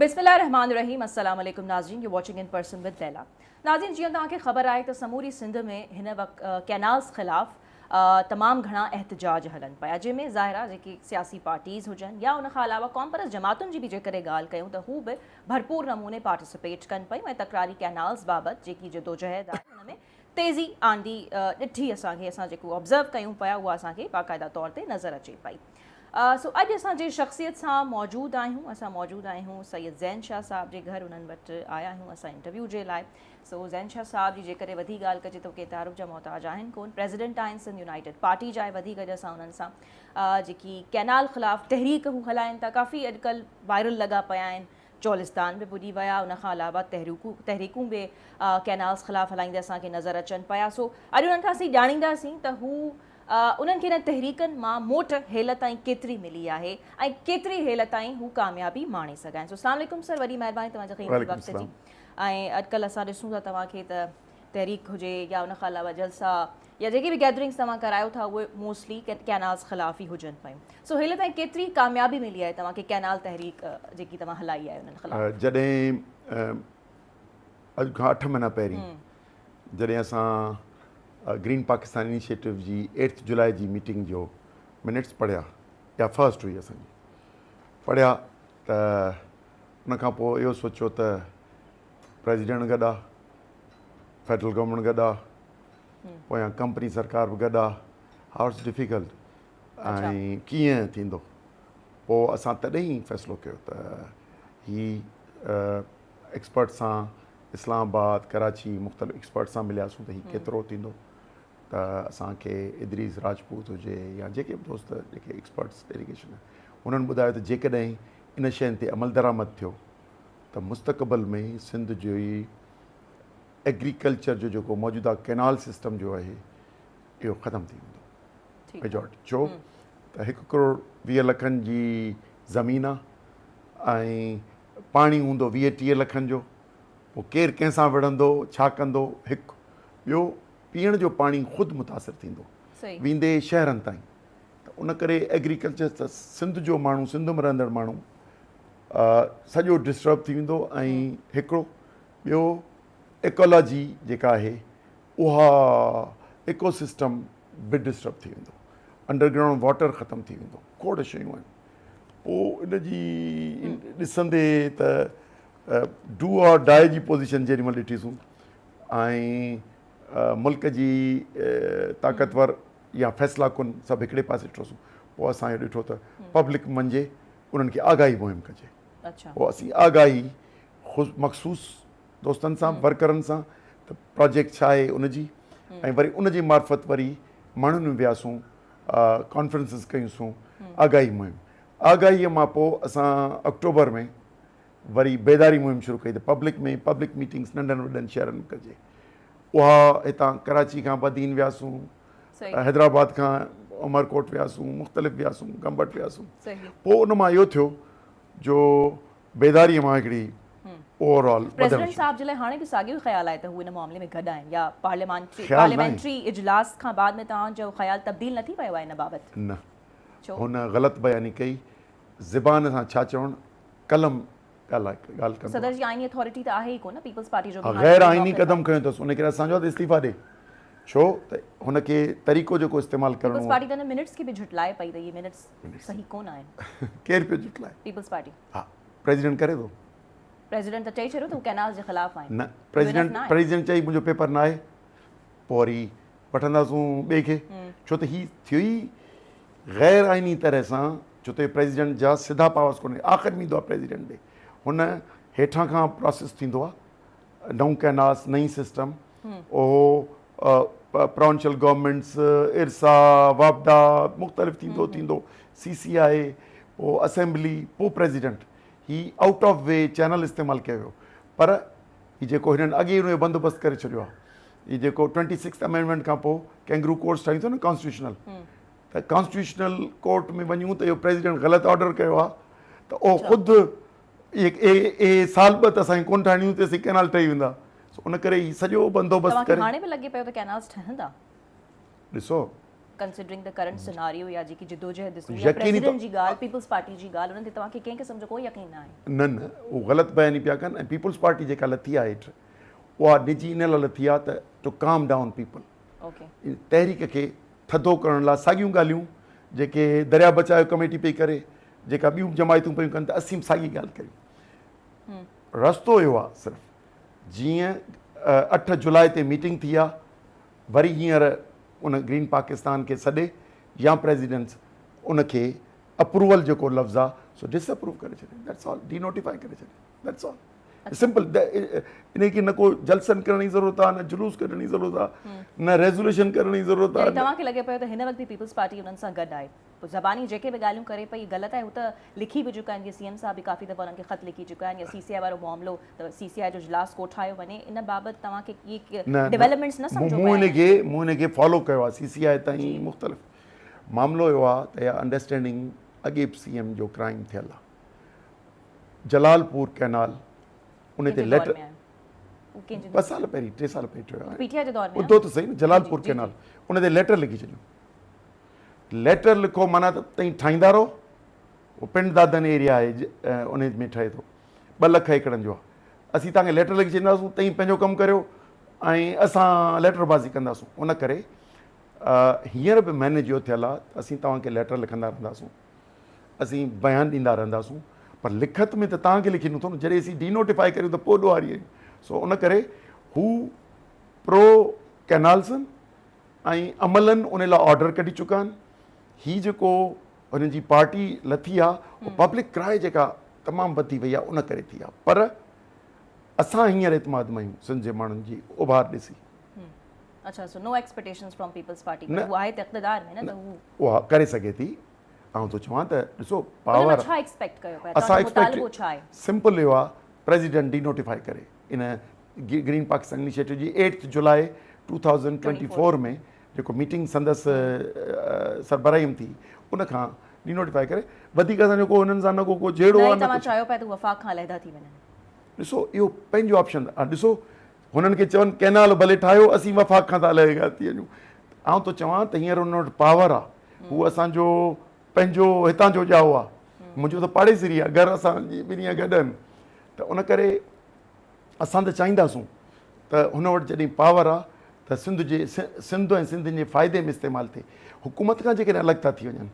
بسم الله الرحمٰن الرحيم السلام عليڪم ناظرين you watching in person with Laila ناظرين جيئن توهان کي خبر آهي ته سموري سنڌ ۾ هن وقت ڪينالز خلاف تمام گهڻا احتجاج هلن پيا جنهن ۾ ظاهر آهي جيڪي سياسي پارٽيز هجن يا ان کان علاوه قومپرست جماعتن جي به جيڪڏهن ڳالهه ڪيون ته هو به ڀرپور نموني پارٽيسپيٽ ڪن پيون ۽ تڪراري ڪينالز بابت جيڪي جدوجهد آهي ان ۾ تيزي آندي ڏٺي اسان کي اسان جيڪو آبزرو ڪيون پيا اها اسان کي باقاعده طور تي نظر اچي پئي سو اڄ اسان جنهن شخصيت سان موجود آهيون اسان موجود آهيون سيد زين شاهه صاحب جي گهر انهن وٽ آيا آهيون اسان انٽرويو جي لاء سو زين شاهه صاحب جي جيڪڏهن وڌيڪ ڳالهه ڪجي ته ڪي تعارف جا محتاج آهن ڪون پريزيڊنٽ آهن سنڌ يونائيٽيڊ پارٽي جا وڌيڪ اڄ اسان انهن سان جيڪي ڪينال خلاف تحريڪ هو هلائن ٿا ڪافي اڄڪلهه وائرل لڳا پيا آهن چولستان به پڄي ويا ان کان علاوه تحريڪون به ڪينالز خلاف هلائيندي اسان کي نظر اچن پيا سو اڄ انهن کان اسين ڄاڻينداسين ته هو انهن کي انهن تحريڪن مان موٽ هيل تائين ڪيتري ملي آهي ۽ ڪيتري هيل تائين هو ڪاميابي ماڻي سگهيا آهن. سو اسلام عليڪم سر وڏي مهرباني توهان جي قيمتي وقت جي ۽ اڄڪلهه اسان ڏسون ٿا توهان کي ته تحريڪ هجي يا ان کان علاوه جلسا يا جيڪي به گيدرنگس توهان ڪرايو ٿا اهي موسٽلي ڪينالز خلاف ئي هجن پيون سو هيل تائين ڪيتري ڪاميابي ملي آهي توهان کي ڪينال تحريڪ جيڪي توهان هلائي آهي انهن خلاف؟ جڏهن اڄ کان اٺ مهينا پهرين جڏهن اسان گرين پاڪستان انيشيٽو جي ايٽٿ جولاء جي ميٽنگ جو منٽس پڙهيا يا فرسٽ هئي اسان جي پڙهيا ته ان کان پوء اهو سوچيو ته پريزيڊنٽ گڏ آ فيڊرل گورنمينٽ گڏ آ پويان ڪمپني سرڪار به گڏ آ how it's difficult ۽ ڪيئن ٿيندو پوء اسان تڏهن ئي فيصلو ڪيو ته هي ايڪسپرٽ سان اسلام آباد، ڪراچي مختلف ايڪسپرٽ سان ملياسون ته هي ڪيترو ٿيندو ته اسان کي ادريس راجپوت هجي يا جيڪي به دوست جيڪي ايڪسپرٽس ايريگيشن انهن ٻڌايو ته جيڪڏهن ان شين تي عمل درآمد ٿيو ته مستقبل ۾ سنڌ جو ئي ايگريڪلچر جو جيڪو موجوده ڪينال سسٽم جو آهي اهو ختم ٿي ويندو ميجورٽي ڇو ته هڪ ڪروڙ 20 لکن جي زمين آهي ۽ پاڻي هوندو 20 30 لکن جو پوء ڪير ڪنهن سان وڙهندو، ڇا ڪندو، هڪ. ٻيو پيئڻ جو پاڻي خود متاثر ٿيندو ويندي شهرن تائين ته ان ڪري ايگريڪلچر ته سنڌ جو ماڻهو سنڌ ۾ رهندڙ ماڻهو سڄو ڊسٽرب ٿي ويندو ۽ هڪڙو ٻيو ايڪالاجي جيڪا آهي اها ايڪو سسٽم به ڊسٽرب ٿي ويندو انڊر گرائونڊ واٽر ختم ٿي ويندو کوڙ شيون آهن پوء ان جي ڏسندي ته do اور ڊاء جي پوزيشن جيڏي مهل ڏٺيسون ۽ ملڪ جي طاقتور يا فيصلا ڪن سڀ هڪڙي پاسي ڏٺوسون پوء اسان اهو ڏٺو ته پبلڪ منجي انهن کي آگاهي مهم ڪجي پوء اسين آگاهي مخصوص دوستن سان ورڪرن سان ته پراجيڪٽ ڇا آهي ان جي ۽ وري ان جي معرفت وري ماڻهن ۾ وياسون ڪانفرنسز ڪيونسون آگاهي مهم آگاهي مان پوء اسان آڪٽوبر ۾ وري بيداري مهم شروع ڪئي ته پبلڪ ۾ پبلڪ ميٽنگس ننڍن وڏن شهرن ۾ ڪجي اها هتان ڪراچي کان بدين وياسون حيدرآباد کان عمرڪوٽ وياسون مختلف وياسون گمبٽ وياسون پوء ان مان اهو ٿيو جو بيداري مان هڪڙي اوور آل پريزيڊنٽ صاحب جي لاء هاڻي به ساڳيو ئي خيال آهي ته هو ان معاملي ۾ گڏ آهن يا پارليامينٽري اجلاس کان بعد ۾ توهان جو خيال تبديل نه ٿي ويو آهي ان بابت؟ نه هن غلط بياني ڪئي زبان سان ڇا چوڻ قلم ڳالهه ڪندو آهي. صدر جي آئيني اٿارٽي ته آهي ئي ڪونه، پيپلز پارٽي جو به هاڻي غير آئيني قدم کنيو اٿس ان ڪري اسان جو ته استعيفا ڏي ڇو ته هن کي طريقو جيڪو استعمال ڪرڻو پيپلز پارٽي ته ان منٽس کي به جهٽلائي پئي ته اهي منٽس صحيح ڪونه آهن. ڪير پيو جهٽلائي؟ پيپلز پارٽي. ها پريزيڊنٽ ڪري ٿو. پريزيڊنٽ ته چئي ڇڏيو ته هو ڪينالز جي خلاف آهن. نه پريزيڊنٽ پريزيڊنٽ چئي منهنجو پيپر ناهي پوء وري وٺنداسون ٻئي کي ڇو ته هي ٿيو ئي غير آئيني طرح سان ڇو ته پريزيڊنٽ جا سڌا پاورس ڪونهي آخر ۾ ايندو آهي پريزيڊنٽ ڏي هن هيٺان کان پراسيس ٿيندو آهي نئون ڪيناس نئين سسٽم اهو پراونشل گورنمينٽس ارسا واپڊا مختلف ٿيندو ٿيندو سي سي آء پوء اسيمبلي پوء president he out of V channel استعمال ڪيو ويو پر هي جيڪو هنن اڳي ان جو بندوبست ڪري ڇڏيو آهي هي جيڪو ٽوئنٽي سڪس امينڊمينٽ کان پوء ڪينگرو ڪورٽس ٺاهيون اٿو نه ڪانسٽيٽيوشنل ته ڪانسٽيٽيوشنل ڪورٽ ۾ وڃون ته اهو پريزيڊنٽ غلط آرڊر ڪيو آهي ته اهو خود اهي سال ٻه ته اسان کي ڪونه ٺاهڻيون تيسين ڪينال ٺهي ويندا سو ان ڪري هي سڄو بندوبست ڪري هاڻي به لڳي پيو ته ڪينالز ٺهندا. ڏسو. ڪنسيڊرنگ the current scenario يا جيڪي جدوجهد ڏسون يا پريزيڊنٽ جي ڳالهه پيپلز پارٽي جي ڳالهه انهن تي توهان کي ڪنهن قسم جو ڪو يقين نه آهي. نه نه اهو غلط بياني پيا ڪن ۽ پيپلز پارٽي جيڪا لٿي آهي هيٺ اها نجي ان لاء لٿي آهي ته ٽو ڪام ڊائون پيپل تحريڪ کي ٿڌو ڪرڻ لاء ساڳيون ڳالهيون جيڪي دريا بچايو ڪميٽي پئي ڪري جيڪا ٻيون جماعتون پيون ڪن ته اسين به ساڳي ڳالهه ڪريون رستو اهو آهي صرف جيئن 8 جولاء تي ميٽنگ ٿي آهي وري هينئر ان گرين پاڪستان کي سڏي يا پريزيڊنٽ ان کي اپروول جيڪو لفظ آ سو ڊس اپروو ڪري ڇڏي that's all D notify ڪري ڇڏي that's all simple ان کي نه ڪو جلسن ڪرڻ جي ضرورت آ نه جلوس ڪڍڻ جي ضرورت آ نه ريزوليشن ڪرڻ جي ضرورت آ. يعني توهان کي لڳي پيو ته هن وقت به پيپلز پارٽي انهن سان گڏ آهي. پوء زباني جيڪي به ڳالهيون ڪري پئي غلط آهي هو ته لکي به چڪا آهن جيئن سي ايم صاحب به ڪافي دفعا انهن کي خط لکي چڪا آهن يا سي سي آء وارو معاملو ته سي سي آء جو اجلاس ڪوٺايو وڃي ان بابت توهان کي اهي ڊولپمينٽس نه سمجهو پيا آهن. مون ان کي فالو ڪيو آهي سي سي آء تائين مختلف معاملو اهو آهي ته اها انڊرسٽينڊنگ اڳي به سي ايم جو ڪرائيم ٿيل آهي جلال پور ڪئنال ان تي ليٽر ٻه سال پهرين ٽي سال پهرين ٺهيو آهي ٻڌو ته صحيح نه جلال پور ڪئنال ان تي ليٽر لکي ڇڏيو ليٽر لکو معنيٰ ته تئين ٺاهيندا رهو. اهو پنڊ دادن ايريا آهي ان ۾ ٺهي ٿو. 2 لک ايڪڙن جو آهي. اسين توهان کي ليٽر لکي ڇڏينداسون تئين پنهنجو ڪم ڪريو ۽ اسان ليٽر بازي ڪنداسون. ان ڪري هينئر به مئنيج اهو ٿيل آهي ته اسين توهان کي ليٽر لکندا رهنداسون. اسين بيان ڏيندا رهنداسون پر لکت ۾ ته توهان کي لکي ڏنو اٿو نه جڏهن اسين ڊي نوٽيفائي ڪريون ته پوء ڏوهاري آهيون. سو ان ڪري هو پرو ڪئنالز آهن. ۽ عملن ان لاء آرڊر ڪڍي چڪا آهن هي جيڪو هنن جي پارٽي لٿي آ اهو پبلڪ ڪرائي جيڪا تمام وڌي وئي آ ان ڪري ٿي آ پر اسان هينئر اعتماد ۾ آهيون سنڌ جي ماڻهن جي اڀار ڏسي. اڇا so no expectations from Peoples Party پر هو آهي ته اقتدار ۾ نه ته هو اها ڪري سگهي ٿي آئون ٿو چوان ته ڏسو پاور ڇا ايڪسپيڪٽ ڪيو پيا اسان مطالبو ڇا آهي سمپل اهو آ پريزيڊنٽ ڊي نوٽيفائي ڪري ان گرين پاڪستان انيشيٽو جي ايٽٿ جولاء 2024 ۾ جيڪو ميٽنگ سندس سربراهي ۾ ٿي ان کان ڊي نوٽيفائي ڪري وڌيڪ اسان جو ڪو انهن سان نه ڪو ڪو جهيڙو آهي نه توهان چاهيو پيا ته وفاق کان علحده ٿي وڃن. ڏسو اهو پنهنجو آپشن آهي ڏسو هنن کي چون ڪينال ڀلي ٺاهيو اسين وفاق کان ٿا علحده ٿي وڃون آئون ٿو چوان ته هينئر انهن وٽ پاور آهي هو اسان جو پنهنجو هتان جو ڄائو آهي منهنجو ته پاڙيسري آهي گهر اسان جي ٻنهي جا گڏ آهن ته ان ڪري اسان ته چاهينداسون ته هن وٽ جڏهن پاور آ ته سنڌ جي سنڌ ۽ سنڌين جي فائدي ۾ استعمال ٿئي. حڪومت کان جيڪڏهن الڳ ٿا ٿي وڃن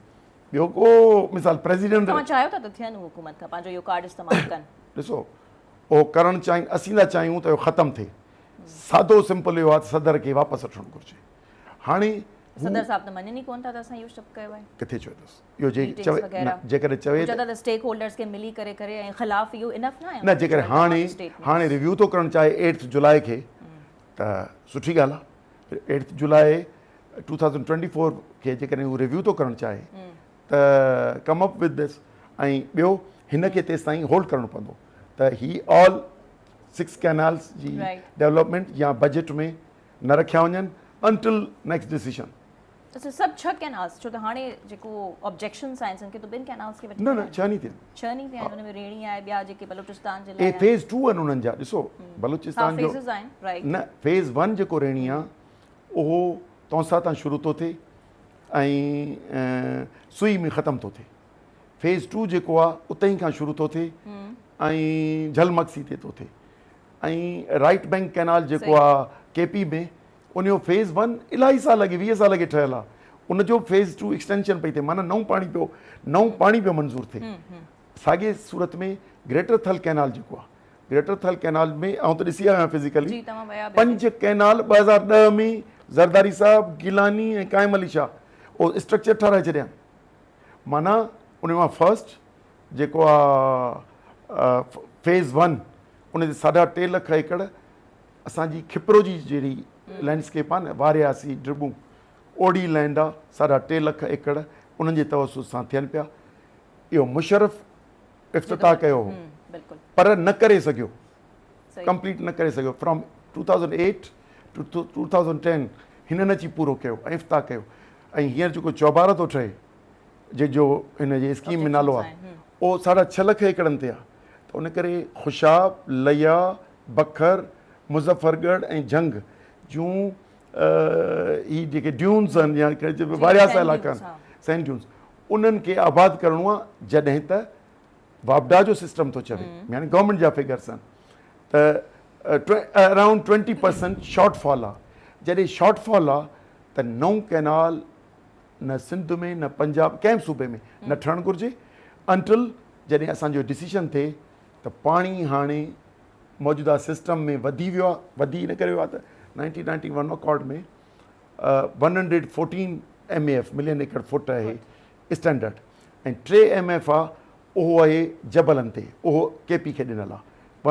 ٻيو ڪو مثال پريزيڊنٽ. توهان چاهيو ٿا ته ٿين هو حڪومت کان پنهنجو اهو ڪارڊ استعمال ڪن. ڏسو اهو ڪرڻ چاهين اسين ٿا چاهيون ته اهو ختم ٿئي. سادو سمپل اهو آ ته صدر کي واپس وٺڻ گهرجي. هاڻي هو. صدر صاحب ته مڃن ئي ڪونه ٿا ته اسان اهو سڀ ڪيو آهي. ڪٿي چيو اٿس. اهو جي چوي نه جيڪڏهن چوي ته اسٽيڪ هولڊرز کي ملي ڪري ڪري ۽ خلاف اهو انف نه آهي نه جيڪڏهن هاڻي هاڻي ريويو ٿو ڪرڻ چاهي ايٽٿ جولاء کي ته سٺي ڳالهه آهي ايٽٿ جولاء 2024 کي جيڪڏهن هو ريويو ٿو ڪرڻ چاهي ته ڪم اپ ود this ۽ ٻيو هن کي تيستائين هولڊ ڪرڻو پوندو ته هي آل سڪس ڪينالز جي ڊيولپمينٽ يا بجيٽ ۾ نه رکيا وڃن انٽل نيڪسٽ ڊسيشن. اڇا سڀ ڇهه ڪينالز ڇو ته هاڻي جيڪو آبجيڪشنز آهن سن کي ته ٻن ڪينالز کي وٺي نه نه ڇهه ني ٿيا ڇهه ني ٿيا ان ۾ ريڻي آهي ٻيا جيڪي بلوچستان جي لاء اي فيز 2 آهن انهن جا ڏسو بلوچستان جو فيزز آهن رائٽ نه فيز 1 جيڪو ريڻي آ اهو تونسا تان شروع ٿو ٿئي ۽ سوئي ۾ ختم ٿو ٿئي فيز 2 جيڪو آ اتي کان شروع ٿو ٿئي ۽ جھل مگسي تي ٿو ٿئي ۽ رائٽ بينڪ ڪينال جيڪو آ ڪي پي ۾ ان جو فيز ون الاهي سال اڳي 20 سال اڳي ٺهيل آ ان جو فيز ٽو ايڪسٽينشن پئي ٿئي معنيٰ نئون پاڻي پيو نئون پاڻي پيو منظور ٿئي ساڳي صورت ۾ گريٽر ٿل ڪينال جيڪو آ گريٽر ٿل ڪينال ۾ آئون ته ڏسي آيو آهيان فزيڪلي پنج ڪينال 2010 ۾ زرداري صاحب گيلاني ۽ قائم علي شاهه اهو اسٽرڪچر ٺهرائي ڇڏيا معنيٰ ان مان فرسٽ جيڪو آ فيز ون ان تي ساڍا ٽي لک ايڪڙ اسان جي کپرو جي جهڙي لينڊ اسڪيپ آ نه وارياسي ڊرٻون اوڙي لينڊ آ ساڍا ٽي لک ايڪڙ انهن جي توسط سان ٿين پيا اهو مشرف افتتاح ڪيو هو پر نه ڪري سگهيو ڪمپليٽ نه ڪري سگهيو فرام 2008 ٽو 2010 هنن اچي پورو ڪيو ۽ افتتاح ڪيو ۽ هينئر جيڪو چوبارو ٿو ٺهي جنهن جو هن جي اسڪيم ۾ نالو آهي اهو ساڍا ڇهه لک ايڪڙن تي آهي ته ان ڪري خوشاب، ليا، بکر، مظفرڳڙهه ۽ جهنگ جون هي جيڪي ڊيونز آهن يا وارياسا علائقا آهن سينڊ ڊيونز انهن کي آباد ڪرڻو آهي جڏهن ته واپڊا جو سسٽم ٿو چوي يعني گورنمينٽ جا فگرس آهن ته اراؤنڊ 20% شارٽ فال آهي جڏهن شارٽ فال آهي ته نئون ڪئنال نه سنڌ ۾ نه پنجاب ڪنهن به صوبي ۾ نه ٺهڻ گهرجي انٽل جڏهن اسان جو ڊسيشن ٿئي ته پاڻي هاڻي موجوده سسٽم ۾ وڌي ويو آهي وڌي ان ڪري ويو آهي ته 1991 accord ۾ 114 M A F million acre foot آهي اسٽينڊرڊ ۽ ٽي ايم ايف آهي اهو آهي جبلن تي اهو ڪي پي کي ڏنل آهي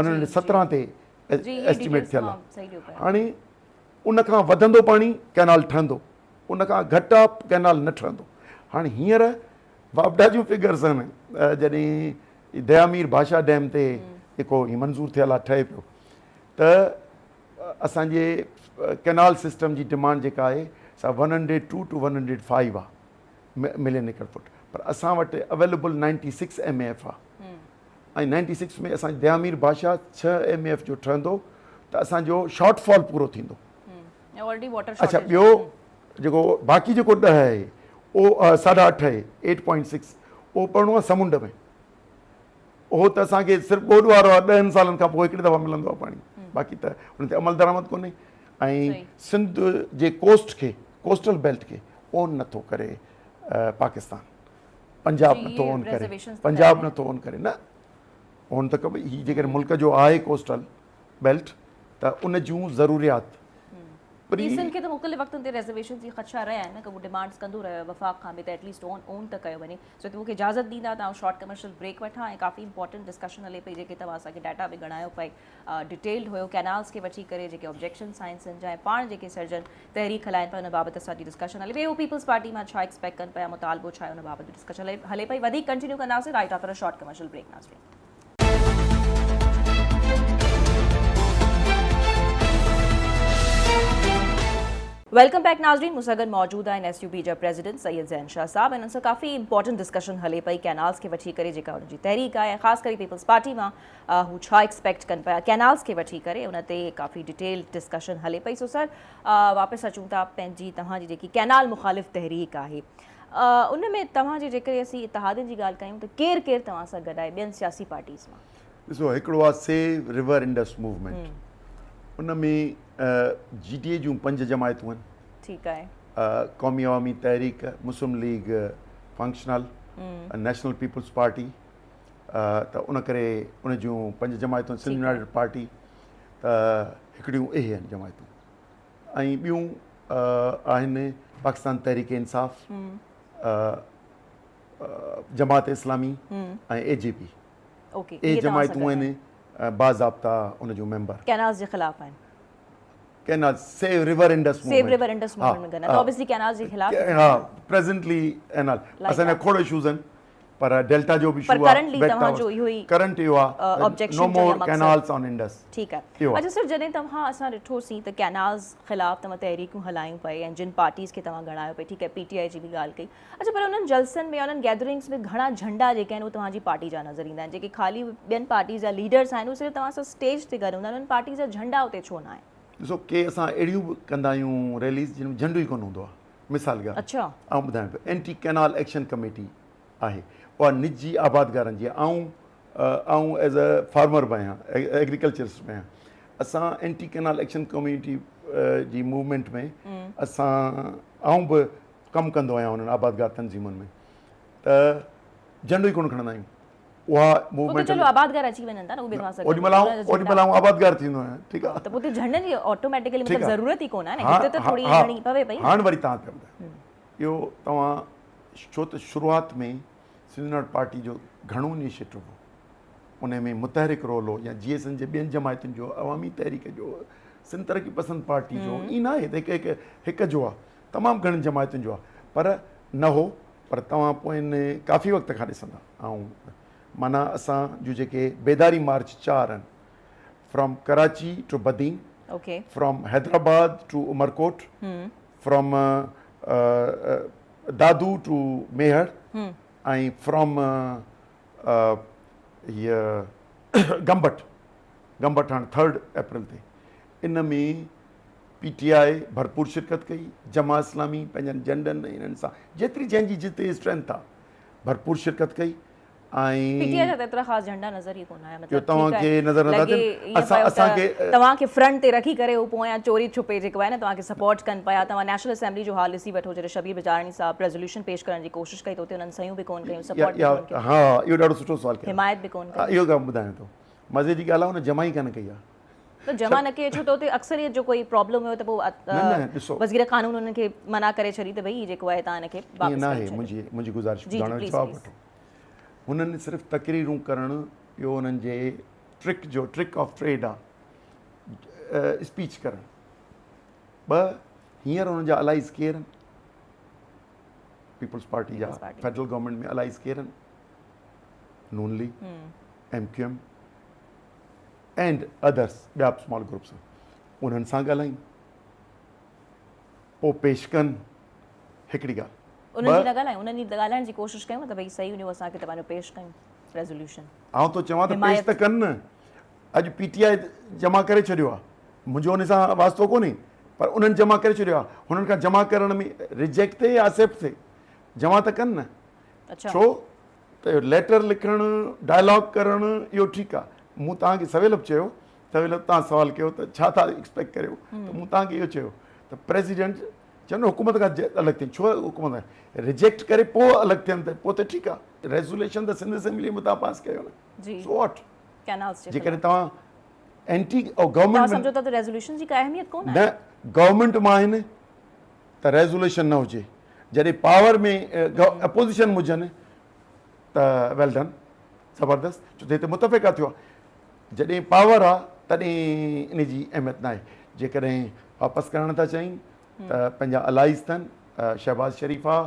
117 تي ايسٽيميٽ ٿيل آهي هاڻي ان کان وڌندو پاڻي ڪئنال ٺهندو ان کان گهٽ آ ڪئنال نه ٺهندو هاڻي هينئر واپڊا جون فگرس آهن جڏهن ديامير ڀاشا ڊيم تي جيڪو هي منظور ٿيل آهي ٺهي پيو ته اسان جي ڪئنال سسٽم جي ڊمانڊ جيڪا آهي سا 102 ٽو 105 آهي ملين ايڪڙ فٽ پر اسان وٽ اويليبل 96 ايم اي ايف آهي ۽ 96 ۾ اسان ديامير ڀاشا 6 ايم اي ايف جو ٺهندو ته اسان جو شارٽ فال پورو ٿيندو اڇا ٻيو جيڪو باقي جيڪو 10 آهي اهو ساڍا اٺ آهي 8.6 اهو پڙهڻو آهي سمنڊ ۾ اهو ته اسان کي صرف ٻوڏ وارو آهي ڏهن سالن کان پوء هڪڙي دفعا ملندو آهي پاڻي باقي ته ان تي عمل درآمد ڪونهي ۽ سنڌ جي ڪوسٽ کي ڪوسٽل بيلٽ کي اون نٿو ڪري پاڪستان پنجاب نٿو اون ڪري پنجاب نٿو اون ڪري نه اون ته ڪبي هي جيڪڏهن ملڪ جو آهي ڪوسٽل بيلٽ ته ان جون ضروريات پري سنڌ کي ته مختلف وقتن تي ريزرويشن جي خدشا رهيا آهن نه ڪو ڊيمانڊز ڪندو رهيو وفاق کان به ته ايٽ ليسٽ اون اون ته ڪيو وڃي سو ته مون کي اجازت ڏيندا ته آئون شارٽ ڪمرشل بريڪ وٺان ۽ ڪافي امپورٽنٽ ڊسڪشن هلي پئي جيڪي توهان اسان کي ڊيٽا به ڳڻايو پئي ڊيٽيلڊ هيو ڪينالز کي وٺي ڪري جيڪي آبجيڪشنس آهن سنڌ جا ۽ پاڻ جيڪي سرجن تحريڪ هلائن پيا ان بابت اسان جي ڊسڪشن هلي پئي هو پيپلز پارٽي مان ڇا ايڪسپيڪٽ ڪن پيا مطالبو ڇا آهي ان بابت به ڊسڪشن هلي پئي وڌيڪ ڪنٽينيو ڪنداسين right after a short commercial break ناظرين. Welcome back ناظرين مون سان گڏ موجود آهن ايس يو پي جا پريزيڊنٽ سيد زين شاهه صاحب انهن سان ڪافي امپورٽنٽ ڊسڪشن هلي پئي ڪينالز کي وٺي ڪري جيڪا انهن جي تحريڪ آهي ۽ خاص ڪري پيپلز پارٽي مان هو ڇا ايڪسپيڪٽ ڪن پيا ڪينالز کي وٺي ڪري ان تي ڪافي ڊيٽيل ڊسڪشن هلي پئي سو سر واپس اچون ٿا پنهنجي توهان جي جيڪي ڪينال مخالف تحريڪ آهي ان ۾ توهان جي جيڪڏهن اسين اتحادين جي ڳالهه ڪيون ته ڪير ڪير توهان سان گڏ آهي ٻين سياسي پارٽيز مان؟ ڏسو هڪڙو آهي سيو ريور انڊس موومينٽ ان ۾ جي ڊي اي جون پنج جماعتون آهن. ٺيڪ آهي. Qaumi Awami Tehreek, Muslim League Functional, National Peoples Party ته ان ڪري ان جون پنج جماعتون سنڌ يونائيٽيڊ پارٽي ته هڪڙيون اهي آهن جماعتون. ۽ ٻيون آهن پاڪستان تحريڪ انصاف، جماعت اسلامي ۽ اي جي پي. اهي جماعتون آهن باضابطا ان جون ميمبر. ڪينالز جي خلاف آهن. Canal save river Indus movement. Save river Indus movement ۾ گڏ آهن ته اوبويسلي ڪينالز جي خلاف. ها پريزنٽلي ڪينال اسان جا کوڙ اشوز آهن. پر ڊيلٽا جو به اشو آ ڪرنٽلي توهان جو اهو ئي ڪرنٽ اهو آ نو مور ڪينالز آن انڊس. ٺيڪ آ اڇا سر جڏهن توهان اسان ڏٺو سين ته ڪينالز خلاف توهان تحريڪون هلايون پئي ۽ جن پارٽيز کي توهان ڳڻايو پئي ٺيڪ آ پي ٽي آء جي به ڳالهه ڪئي اڇا پر انهن جلسن ۾ انهن گيدرنگس ۾ گهڻا جهنڊا جيڪي آهن اهي توهان جي پارٽي جا نظر ايندا آهن جيڪي خالي ٻين پارٽيز جا ليڊرس آهن اهي صرف توهان سان اسٽيج تي گڏ هوندا آهن انهن پارٽيز جا جهنڊا اتي ڇو نه آهن؟ ڏسو ڪي اسان اهڙيون به ڪندا آهيون ريليز جن ۾ جهنڊو ئي ڪونه هوندو آ مثال ڳالهه اڇا. آئون ٻڌايان پيو اينٽي ڪينال ايڪشن ڪميٽي آهي اها نجي آبادگارن جي آئون آئون ايز اي فارمر به آهيان ايگريڪلچرسٽ به آهيان اسان اينٽي ڪينال ايڪشن ڪميٽي جي موومينٽ ۾ اسان آئون به ڪم ڪندو آهيان انهن آبادگار تنظيمن ۾ ته جهنڊو ئي ڪونه کڻندا آهيون اها موومينٽ چلو آبادگار اچي وڃن ٿا نه اهي به توهان سان اوڏي مهل آئون اوڏي مهل آئون آبادگار ٿيندو آهيان ٺيڪ آهي ته پوء جهنڊن جي آٽوميٽيڪلي مطلب ضرورت ئي ڪونه آهي نه هتي ته ٿوري گهڻي پوي پئي هاڻ وري توهان پيا ٻڌايو اهو توهان ڇو ته شروعات ۾ سنڌ يونائيٽڊ پارٽي جو گهڻو انيشيٽو هو ان ۾ متحرڪ رول هو يا جي ايس اين جي ٻين جماعتن جو عوامي تحريڪ جو سنڌ ترقي پسند پارٽي جو ائين نه آهي ته هڪ هڪ هڪ جو آهي تمام گهڻن جماعتن جو آهي پر نه هو پر توهان پوئين ڪافي وقت کان ڏسندا آئون معنيٰ اسان جون جيڪي بيداري مارچ چار آهن from Karachi to Badin, from Hyderabad to Umerkot, from Dadu to Mehar ۽ from هيء گمبٽ، گمبٽ هاڻي ٿرڊ اپريل تي ان ۾ پي ٽي آء ڀرپور شرڪت ڪئي، جماعت اسلامي پنهنجن جهنڊن ۽ انهن سان جيتري جنهن جي جتي اسٽرينٿ آ ڀرپور شرڪت ڪئي ۽ پي ٽي آء جا ته ايترا خاص جهنڊا نظر ئي ڪونه آيا مطلب توهان کي نظر نٿا اچن اسان اسان کي توهان کي فرنٽ تي رکي ڪري هو پويان چوري ڇپي جيڪو آهي نه توهان کي سپورٽ ڪن پيا توهان نيشنل اسيمبلي جو حال ڏسي وٺو جڏهن شبير بجاراڻي صاحب ريزوليوشن پيش ڪرڻ جي ڪوشش ڪئي ته اتي انهن صحيحون به ڪونه ڪيون سپورٽ به ڪونه ڪيو ها اهو ڏاڍو سٺو سوال ڪيو حمايت به ڪونه ڪئي اهو ڳالهه ٻڌايان ٿو مزي جي ڳالهه آهي هن جمع ئي ڪانه ڪئي آهي ته جمع نه ڪئي ڇو ته اتي اڪثريت جو ڪوئي پرابلم هيو ته پوء وزير قانون انهن کي منع ڪري ڇڏي ته ڀئي هي جيڪو آهي توهان هن کي واپس ڪري ڇڏيو. منهنجي منهنجي گذارش ٻڌائڻ جو جواب وٺو. هنن صرف تقريرون ڪرڻ اهو انهن جي ٽرڪ جو ٽرڪ آف ٽريڊ آ اسپيچ ڪرڻ. ٻه هينئر انهن جا الائيز ڪير آهن؟ پيپلز پارٽي جا فيڊرل گورنمينٽ ۾ الائيز ڪير آهن؟ Noon league, M Q M, and others ٻيا به اسمال گروپس انهن سان ڳالهائين پوء پيش ڪن هڪڙي ڳالهه انهن جي نه ڳالهايون انهن جي ڳالهائڻ جي ڪوشش ڪيون ته ڀئي صحيح ڏيو اسان کي ته پنهنجو پيش ڪيون ريزوليوشن آئون ٿو چوان ته پيش ته ڪن نه اڄ پي ٽي آء جمع ڪري ڇڏيو آهي منهنجو ان سان واسطو ڪونهي پر انهن جمع ڪري ڇڏيو آهي هنن کان جمع ڪرڻ ۾ ريجيڪٽ ٿئي يا ايڪسيپٽ ٿئي جمع ته ڪن نه ڇو ته ليٽر لکڻ، ڊائلاگ ڪرڻ اهو ٺيڪ آ. مون توهان کي سويل به چيو، سويل توهان سوال ڪيو ته ڇا ٿا ايڪسپيڪٽ ڪريو ته مون توهان کي اهو چيو ته پريزيڊنٽ چيو نه حڪومت کان الڳ ٿين، ڇو حڪومت کان ريجيڪٽ ڪري پوء الڳ ٿين ته پوء ته ٺيڪ آ. ريزوليشن ته سنڌ اسيمبلي ۾ توهان پاس ڪيو نه، سو واٽ؟ جيڪڏهن توهان اينٽي گورنمينٽ توهان سمجهو ٿا ته ريزوليشن جي ڪا اهميت ڪونه آهي؟ نه، گورنمينٽ مان آهن ته ريزوليشن نه هجي جڏهن پاور ۾ اپوزيشن هجن ته ويل ڊن زبردست ڇو ته هتي متفقه ٿيو آهي جڏهن پاور آ تڏهن ان جي اهميت ناهي جيڪڏهن واپس ڪرڻ ٿا چاهين ته پنهنجا الائيز اٿن شهباز شريف آ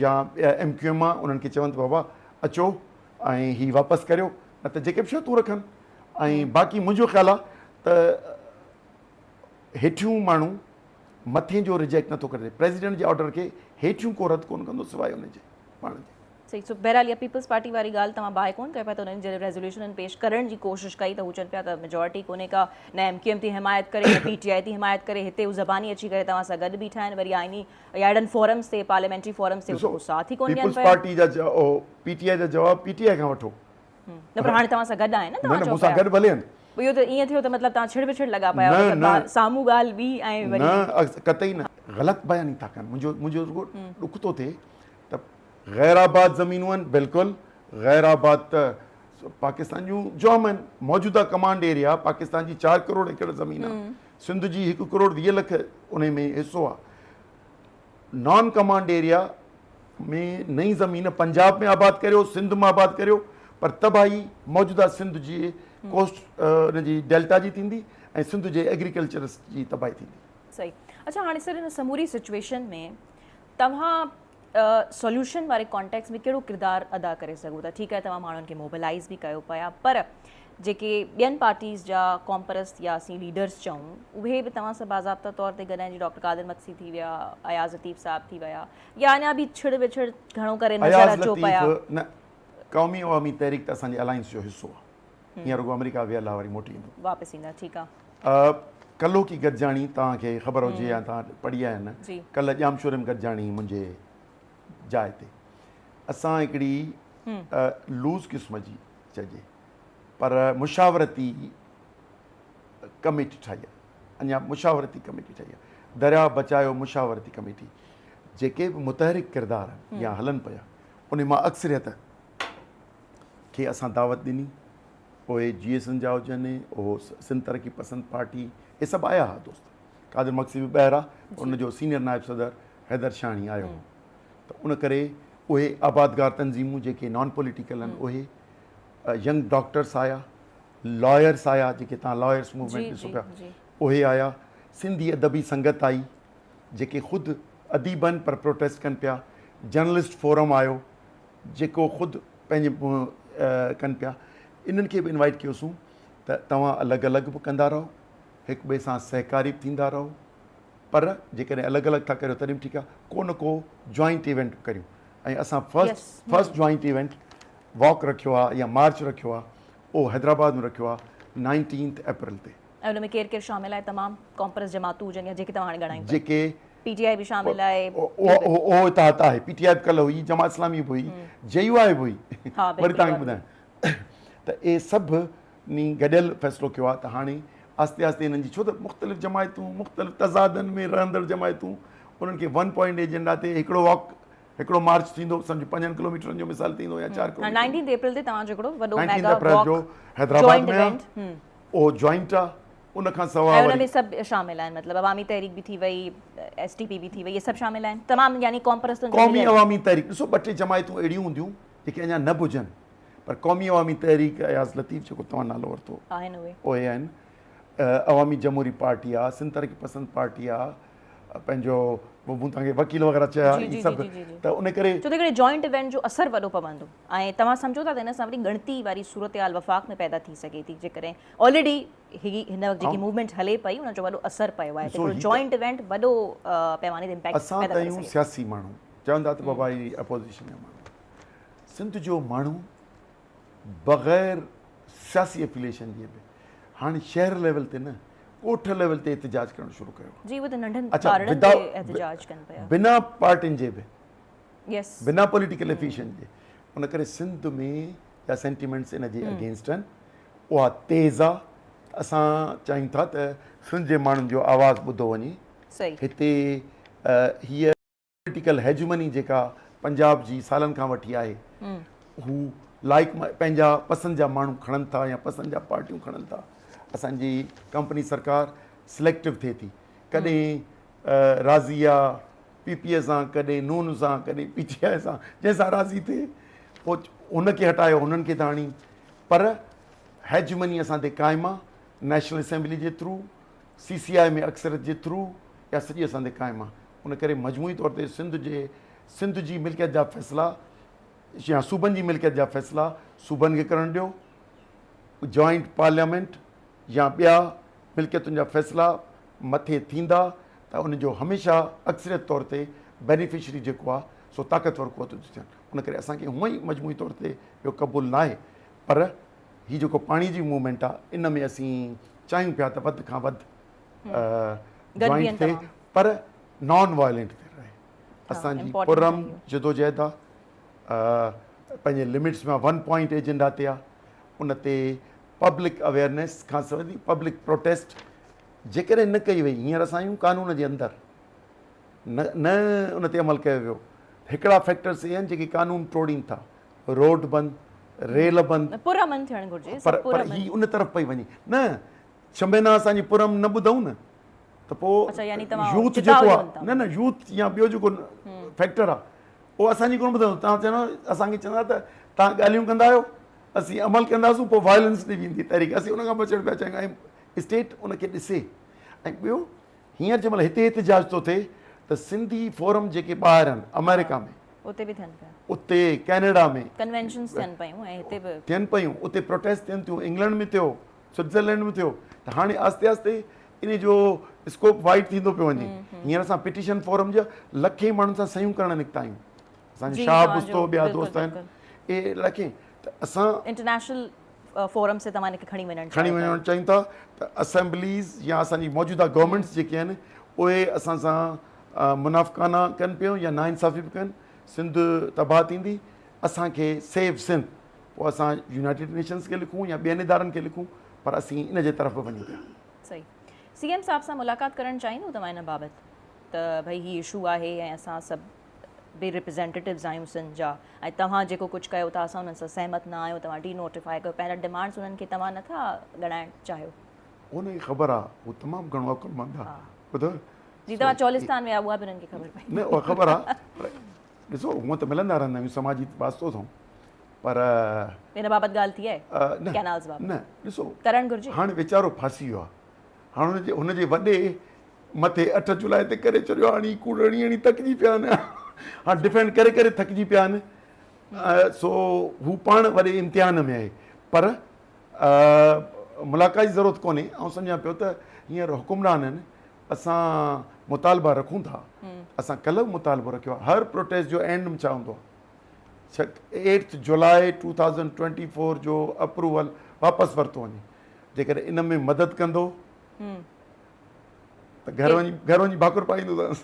يا ايم ڪيو ايم آ انهن کي چون ته بابا اچو ۽ هي واپس ڪريو نه ته جيڪي به شرطون رکن ۽ باقي منهنجو خيال آ ته هيٺيون ماڻهو مٿين جو ريجيڪٽ نٿو ڪري پريزيڊنٽ جي آرڊر کي هيٺيون ڪو رد ڪونه ڪندو سواء ان جي پاڻ جي. صحيح سو بهرحال اها پيپلز پارٽي واري ڳالهه توهان باهه ڪونه ڪئي پيا ته انهن جڏهن ريزوليوشن پيش ڪرڻ جي ڪوشش ڪئي ته هو چون پيا ته ميجارٽي ڪونهي ڪا نه ايم ڪيو ايم ٿي حمايت ڪري نه پي ٽي آء ٿي حمايت ڪري هتي هو زباني اچي ڪري توهان سان گڏ بيٺا آهن وري آئيني يا اهڙن فورمز تي پارليامينٽري فورمز تي هو ڪو ساٿ ئي ڪونه ڏين پيپلز پارٽي جا پي ٽي آء جا جواب پي ٽي آء کان وٺو. نه پر هاڻي توهان سان گڏ آهن نه توهان چئو پيا. نه مون سان گڏ ڀلي آهن. اهو ته ائين ٿيو ته مطلب توهان ڇڙ وڇڙ لڳا پيا آهيو مطلب سامهون ڳالهه ٻي ۽ وري. نه قطعي نه. غلط بياني ٿا ڪن منهنجو منهنجو رڳو ڏک ٿو ٿئي ته غير آباد زمينون آهن بلڪل غير آباد ته پاڪستان جون جام آهن موجوده ڪمانڊ ايريا پاڪستان جي 4 ڪروڙ ايڪڙ زمين آهي سنڌ جي 1 ڪروڙ 20 لک انهي ۾ حصو آهي نان ڪمانڊ ايريا ۾ نئين زمين پنجاب ۾ آباد ڪريو سنڌ ۾ آباد ڪريو پر تباهي موجوده سنڌ جي ڪوسٽ ان جي ڊيلٽا جي ٿيندي ۽ سنڌ جي ايگريڪلچر جي تباهي ٿيندي. صحيح اڇا هاڻي سر ان سموري سچويشن ۾ توهان سوليوشن واري ڪانٽيڪس ۾ ڪهڙو ڪردار ادا ڪري سگهو ٿا ٺيڪ آهي توهان ماڻهن کي موبلائز به ڪيو پيا پر جيڪي ٻين پارٽيز جا قومپرست يا اسين ليڊرز چئون اهي به توهان سان باضابطا طور تي گڏ آهن جيئن ڊاڪٽر قادر مگسي ٿي ويا اياز لطيف صاحب ٿي ويا يا اڃا به ڇڙ وڇڙ گهڻو ڪري نظر اياز اچو پيا. لطيف نه قومي عوامي تحريڪ ته اسان جي الائنس جو حصو آهي هينئر رڳو آمريڪا ويل آهي وري موٽي ايندو. واپس ايندا ٺيڪ آهي. ڪلهوڪي گڏجاڻي توهان کي خبر هجي يا توهان پڙهي آيا نه ڪلهه ڄامشوري ۾ گڏجاڻي منهنجي جاء تي اسان هڪڙي لوز قسم جي چئجي پر مشاورتي ڪميٽي ٺاهي آهي اڃا مشاورتي ڪميٽي ٺاهي آهي درياء بچايو مشاورتي ڪميٽي جيڪي به متحرڪ ڪردار آهن يا هلن پيا ان مان اڪثريت کي اسان دعوت ڏني اهي جي ايس جا هجن اهو سنڌ ترقي پسند پارٽي اهي سڀ آيا هئا دوست قادر مگسي به ٻاهر آ ان جو سينئر نائب صدر حيدر شاهڻي آيو هو ته ان ڪري اهي آبادگار تنظيمون جيڪي نان پوليٽيڪل آهن اهي ينگ ڊاڪٽرس آيا لائرس آيا جيڪي تان لائرس موومينٽ ڏسو پيا اهي آيا سنڌي ادبي سنگت آئي جيڪي خود اديب آهن پر پروٽيسٽ ڪن پيا جرنلسٽ فورم آيو جيڪو خود پنهنجي ڪن پيا انهن کي به انوائٽ ڪيوسون ته توهان الڳ الڳ به ڪندا رهو هڪ ٻئي سان سهڪاري به ٿيندا رهو پر جيڪڏهن الڳ الڳ ٿا ڪريو تڏهن به ٺيڪ آهي ڪو نه ڪو جوائنٽ ايونٽ به ڪريون ۽ اسان first first joint event walk رکيو آهي يا مارچ رکيو آهي اهو حيدرآباد ۾ رکيو آهي نائنٽينٿ اپريل تي. ۽ ان ۾ ڪير ڪير شامل آهي تمام قومپرست جماعتون هجن يا جيڪي توهان هاڻي ڳڻايون پيا. جيڪي پي ٽي آء به شامل آهي. اهو اتحاد آهي پي ٽي آء به ڪلهه هئي جماعت اسلامي به هئي جي يو آء به هئي وري توهان کي ٻڌايان ته اهي سڀ ني گڏيل فيصلو ڪيو آهي ته هاڻي آهستي آهستي انهن جي ڇو ته مختلف جماعتون مختلف تضادن ۾ رهندڙ جماعتون انهن کي ون پوائنٽ ايجنڊا تي هڪڙو واڪ هڪڙو مارچ ٿيندو سمجهه پنجن ڪلوميٽرن جو مثال ٿيندو يا چار ڪلوميٽر. نائنٽينٿ اپريل تي توهان جو هڪڙو وڏو ميگا واڪ جو حيدرآباد ۾ آهي اهو جوائنٽ آهي ان کان سواء ۽ ان ۾ سڀ شامل آهن مطلب عوامي تحريڪ به ٿي وئي ايس ٽي پي به ٿي وئي اهي سڀ شامل آهن تمام يعني قوم پرستن جو قومي عوامي تحريڪ ڏسو ٻه ٽي جماعتون اهڙيون هونديون جيڪي اڃا نه به هجن پر قومي عوامي تحريڪ اياز لطيف جيڪو توهان نالو ورتو آهن اهي اهي آهن عوامي جمهوري پارٽي آ سنڌ ترقي پسند پارٽي آ پنهنجو مون توهان کي وڪيل وغيره چيا هي سڀ ته ان ڪري ڇو ته هڪڙي جوائنٽ ايونٽ جو اثر وڏو پوندو ۽ توهان سمجهو ٿا ته ان سان وڏي ڳڻتي واري صورتحال وفاق ۾ پيدا ٿي سگهي ٿي جيڪڏهن آلريڊي هي هن وقت جيڪي موومينٽ هلي پئي ان جو وڏو اثر پيو آهي ته هڪڙو جوائنٽ ايونٽ وڏو پيماني تي امپيڪٽ اسان پيدا ته ڪري آهيون سگهي ٿو. سياسي ماڻهو چوندا ته بابا هي اپوزيشن جا ماڻهو سنڌ جو ماڻهو بغير سياسي افيليشن جي به هاڻي شهر ليول تي نه ڳوٺ ليول تي احتجاج ڪرڻ شروع ڪيو آهي. جي اهي ته ننڍن اڇا ٻارڙن تي احتجاج ڪن پيا. بنا پارٽين جي به يس بنا پوليٽيڪل افيليشن جي ان ڪري سنڌ ۾ جا سينٽيمينٽس ان جي اگينسٽ آهن اها تيز آهي اسان چاهيون ٿا ته سنڌ جي ماڻهن جو آواز ٻڌو وڃي صحيح هتي هيء پوليٽيڪل هيجمني جيڪا پنجاب جي سالن کان وٺي آهي هو لائق پنهنجا پسند جا ماڻهو کڻن ٿا يا پسند جا پارٽيون کڻن ٿا اسان جي ڪمپني سرڪار سليڪٽو ٿئي ٿي ڪڏهن راضي آ پي پي سان ڪڏهن نون سان ڪڏهن پي ٽي آء سان جنهن سان راضي ٿئي پوء هن کي هٽايو هنن کي ٿا آڻي پر هيجمني اسان تي قائم آ نيشنل اسيمبلي جي ٿرو سي سي آء ۾ اڪثريت جي ٿرو اها سڄي اسان تي قائم آ ان ڪري مجموعي طور تي سنڌ جي سنڌ جي ملڪيت جا فيصلا يا صوبن جي ملڪيت جا فيصلا صوبن کي ڪرڻ ڏيو، جوائنٽ پارليامينٽ يا ٻيا ملڪيتن جا فيصلا مٿي ٿيندا ته ان جو هميشه اڪثريت طور تي بينيفشري جيڪو آهي سو طاقتور قوتون ٿيون ٿين ان ڪري اسان کي هونئن ئي مجموعي طور تي اهو قبول ناهي پر هي جيڪو پاڻي جي موومينٽ آهي ان ۾ اسين چاهيون پيا ته وڌ کان وڌ جوائنٽ ٿئي پر نان وائلنٽ تي رهي اسان جي پرامن جدوجهد آ پنهنجي لمٽس ۾ ون پوائنٽ ايجنڊا تي آ ان تي پبلڪ اويئرنيس کان سواء پبلڪ پروٽيسٽ جيڪڏهن نه ڪئي وئي هينئر اسان آهيون قانون جي اندر نه نه ان تي عمل ڪيو ويو هڪڙا فيڪٽرس اهي آهن جيڪي قانون ٽوڙين ٿا روڊ بند ريل بند پرامن ٿيڻ گهرجي پر پر هي ان طرف پئي وڃي نه ڇهه مهينا اسان جي پرامن نه ٻڌون نه ته پوء اڇا يعني توهان يوٿ چتاء جيڪو ڏيو آ ٿا نه نه يوٿ يا ٻيو جيڪو فيڪٽر آ اهو اسان جي ڪونه ٻڌندو توهان چوندا اسان کي چوندا ته توهان ڳالهيون ڪندا آهيو اسين عمل ڪنداسون پوء وائلنس ڏي ويندي تحريڪ اسين ان کان بچڻ پيا چاهيون ۽ اسٽيٽ ان کي ڏسي ۽ ٻيو هينئر جنهن مهل هتي احتجاج ٿو ٿئي ته سنڌي فورم جيڪي ٻاهر آهن آمريڪا ۾ اتي به ٿين پيا اتي ڪينيڊا ۾ ڪنوينشنز ٿين پيون ۽ هتي به ٿين پيون اتي پروٽيسٽ ٿين ٿيون انگلنڊ ۾ ٿيو سوئٽزرلينڊ ۾ ٿيو ته هاڻي آهستي آهستي ان جو اسڪوپ وائيڊ ٿيندو پيو وڃي هينئر اسان پٽيشن فورم جا لکين ماڻهن سان صحيحون ڪرڻ نڪتا آهيون اسان جو شاهه بستو ٻيا دوست آهن اهي لکين ته اسان انٽرنيشنل فورم سي توهان ان کي کڻي وڃڻ کڻي وڃڻ چاهيون ٿا ته اسيمبليز يا اسان جي موجوده گورنمينٽس جيڪي آهن اهي اسان سان منافقانه ڪن پيون يا ناانصافي به ڪن سنڌ تباهه ٿيندي اسان کي سيو سنڌ پوء اسان يونائيٽيڊ نيشنز کي لکون يا ٻين ادارن کي لکون پر اسين ان جي طرف به وڃون پيا. صحيح سي ايم صاحب سان ملاقات ڪرڻ چاهيندو توهان ان بابت ته ڀئي هي اشو آهي ۽ اسان سڀ به ريپريزينٽيٽوز آهيون سنڌ جا ۽ توهان جيڪو ڪجهه ڪيو ٿا اسان انهن سان سهمت نه آهيون توهان ڊي نوٽيفائي ڪيو پنهنجا ڊمانڊس انهن کي توهان نه ٿا ڳڻائڻ چاهيو. ان کي خبر آ هو تمام گهڻو عقلمند آ ٻڌو. جي توهان چولستان ويا اها به انهن کي خبر پئي. نه اها خبر آ پر ڏسو هونء ته ملندا رهندا آهيون سماجي واسطو اٿئون پر ان بابت ڳالهه ٿي آهي ڪينالز بابت نه ڏسو ڪرڻ گهرجي هاڻي ويچارو ڦاسي ويو آهي هاڻي هن جي هن جي وڏي مٿي 8 جولاء تي ڪري ڇڏيو هاڻي ڪوڙ هڻي هڻي ٿڪجي پيا آهن هاڻي ڊفينڊ ڪري ڪري ٿڪجي پيا آهن سو هو پاڻ وڏي امتحان ۾ آهي پر ملاقات جي ضرورت ڪونهي آئون سمجهان پيو ته هينئر حڪمران آهن اسان مطالبا رکون ٿا اسان ڪلهه به مطالبو رکيو آهي هر پروٽيسٽ جو اينڊ ڇا هوندو آهي ايٽٿ جولاء 2024 جو اپروول واپس ورتو وڃي جيڪڏهن ان ۾ مدد ڪندو ته گهر وڃي گهر وڃي ڀاڪر پائيندوسانس.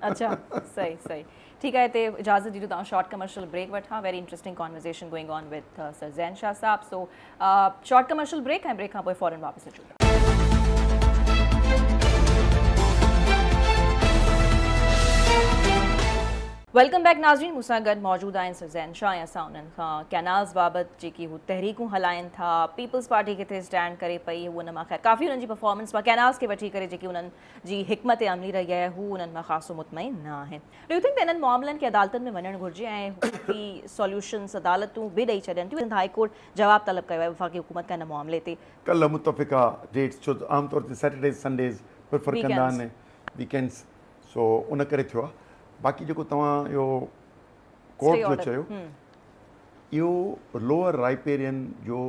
اڇا صحيح صحيح ٺيڪ آهي هتي اجازت ڏجو ته آئون شارٽ ڪمرشل بريڪ وٺان very interesting conversation going on with sir Zain Shah صاحب سو شارٽ ڪمرشل بريڪ ۽ بريڪ کان پوء فورن واپس اچون ٿا. Welcome back ناظرين مون سان گڏ موجود آهن سر زين شاهه ۽ اسان انهن کان ڪينالز بابت جيڪي هو تحريڪون هلائن ٿا پيپلز پارٽي ڪٿي اسٽينڊ ڪري پئي هو ان مان خير ڪافي انهن جي پرفارمنس مان ڪينالز کي وٺي ڪري جيڪي انهن جي حڪمت عملي رهي آهي هو انهن مان خاصو مطمئن نه آهن. Do you think ته انهن معاملن کي عدالتن ۾ وڃڻ گهرجي ۽ ڪافي سوليوشنز عدالتون به ڏئي ڇڏين ٿيون سنڌ هائي ڪورٽ جواب طلب ڪيو آهي وفاقي حڪومت کان ان معاملي تي. ڪلهه متفقه ڊيٽس ڇو ته عام طور تي سيٽرڊيز سنڊيز پريفر ڪندا آهن ويڪينڊز سو ان ڪري ٿيو آهي باقي جيڪو توهان اهو ڪورٽ جو چيو اهو لوئر رائپيرين جو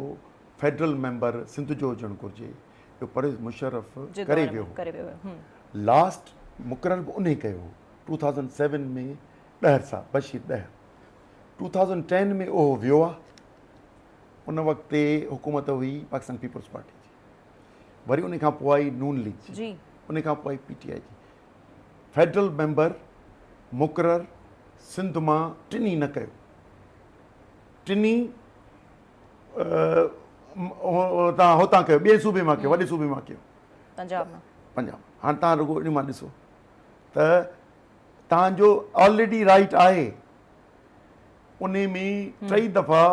فيڊرل ميمبر سنڌ جو هجڻ گهرجي اهو پرويز مشرف ڪري ويو هو لاسٽ مقرر به انهي ڪيو هو 2007 ۾ ڏهر صاحب بشير ڏهر 2010 ۾ اهو ويو آهي ان وقت تي حڪومت هئي پاڪستان پيپلز پارٽي جي وري ان کان پوء آئي نون ليگ جي ان کان پوء آئي پي ٽي آء جي فيڊرل ميمبر مقرر سنڌ مان ٽنهي نه ڪيو ٽنهي هتان هتان ڪيو ٻئي صوبي مان ڪيو وڏي صوبي مان ڪيو پنجاب مان پنجاب هاڻ تان رڳو ان مان ڏسو ته تان جو آلريڊي رائٽ آهي انهي ۾ ٽئي دفعا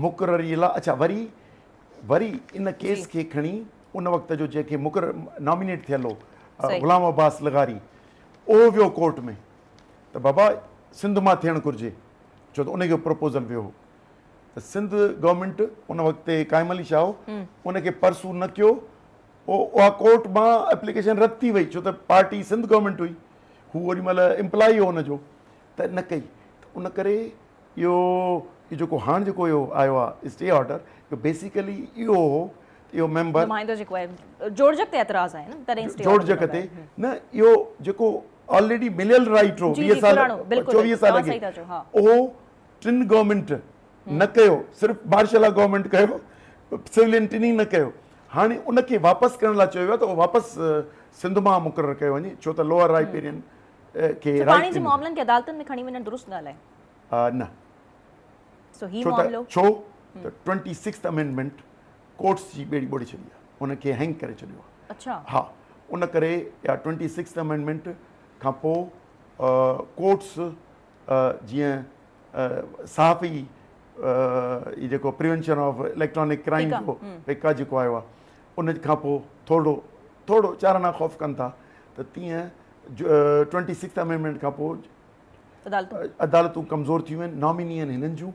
مقرري لا اڇا وري وري ان ڪيس کي کڻي ان وقت جو جنهن کي مقرر نامينيٽ ٿيل هو غلام عباس لغاري اهو ويو ڪورٽ ۾ ته بابا سنڌ مان ٿيڻ گهرجي ڇو ته ان جو پروپوزل ويو هو ته سنڌ گورنمينٽ ان وقت تي قائم علي شاهه ان کي پرسو نه ڪيو پوء اها ڪورٽ مان اپليڪيشن رد ٿي وئي ڇو ته پارٽي سنڌ گورنمينٽ هئي هو اوڏي مهل امپلائي هو ان جو ته نه ڪئي ته ان ڪري اهو اهو جيڪو هاڻ جيڪو اهو آيو آهي اسٽي آرڊر اهو بيسيڪلي اهو هو ته اهو ميمبر نمائندو جيڪو آهي جوڙجڪ تي اعتراض آهي نه تڏهن اسٽي آرڊر جوڙجڪ تي نه اهو جيڪو آلريڊي مليل رائٽ هو 20 سال 24 سال اڳي اهو ٽن گورنمينٽ نه ڪيو صرف مارشل لا گورنمينٽ ڪيو سولين ٽنهي نه ڪيو هاڻي ان کي واپس ڪرڻ لاء چيو ويو ته اهو واپس سنڌ مان مقرر ڪيو وڃي ڇو ته لوئر رائپيرين کي رائٽ پاڻي جي معاملن کي عدالتن ۾ کڻي وڃڻ درست ڳالهه آهي؟ نه. سو هي معاملو ڇو ته ٽوئنٽي سڪسٿ امينڊمينٽ ڪورٽس جي ٻيڙي ٻوڙي ڇڏي آهي ان کي هينگ ڪري ڇڏيو آهي. اڇا. ها ان ڪري يا ٽوئنٽي سڪسٿ امينڊمينٽ کان پوء ڪورٽس جيئن صحافي هي جيڪو پريونشن آف اليڪٽرانڪ ڪرائيم جو پيڪا جيڪو آيو آهي ان کان پوء ٿورو ٿورو چارنا خوف ڪن ٿا ته تيئن ٽوئنٽي سڪس امينڊمينٽ کان پوء عدالتون ڪمزور ٿيون آهن ناميني آهن هنن جون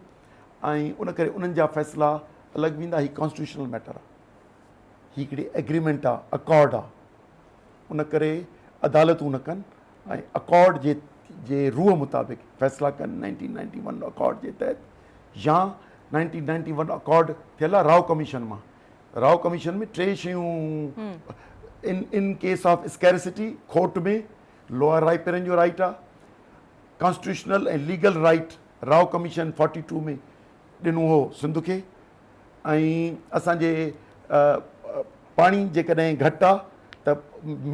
۽ ان ڪري انهن جا فيصلا الڳ ويندا هي ڪانسٽيٽيوشنل ميٽر آهي هي هڪڙي ايگريمينٽ آهي اڪارڊ آهي ان ڪري عدالتون نه ڪن ۽ اڪارڊ جي جي روح مطابق فيصلا ڪن 1991 اڪارڊ جي تحت يا 1991 اڪارڊ ٿيل آهي راء ڪميشن مان راء ڪميشن ۾ ٽي شيون ان ان ڪيس آف اسڪيرسٽي کوٽ ۾ لوئر رائپيرن جو رائٽ آ constitutional ۽ legal right Rao commission 42 ۾ ڏنو هو سنڌ کي ۽ اسان جي پاڻي جيڪڏهن گهٽ آ ته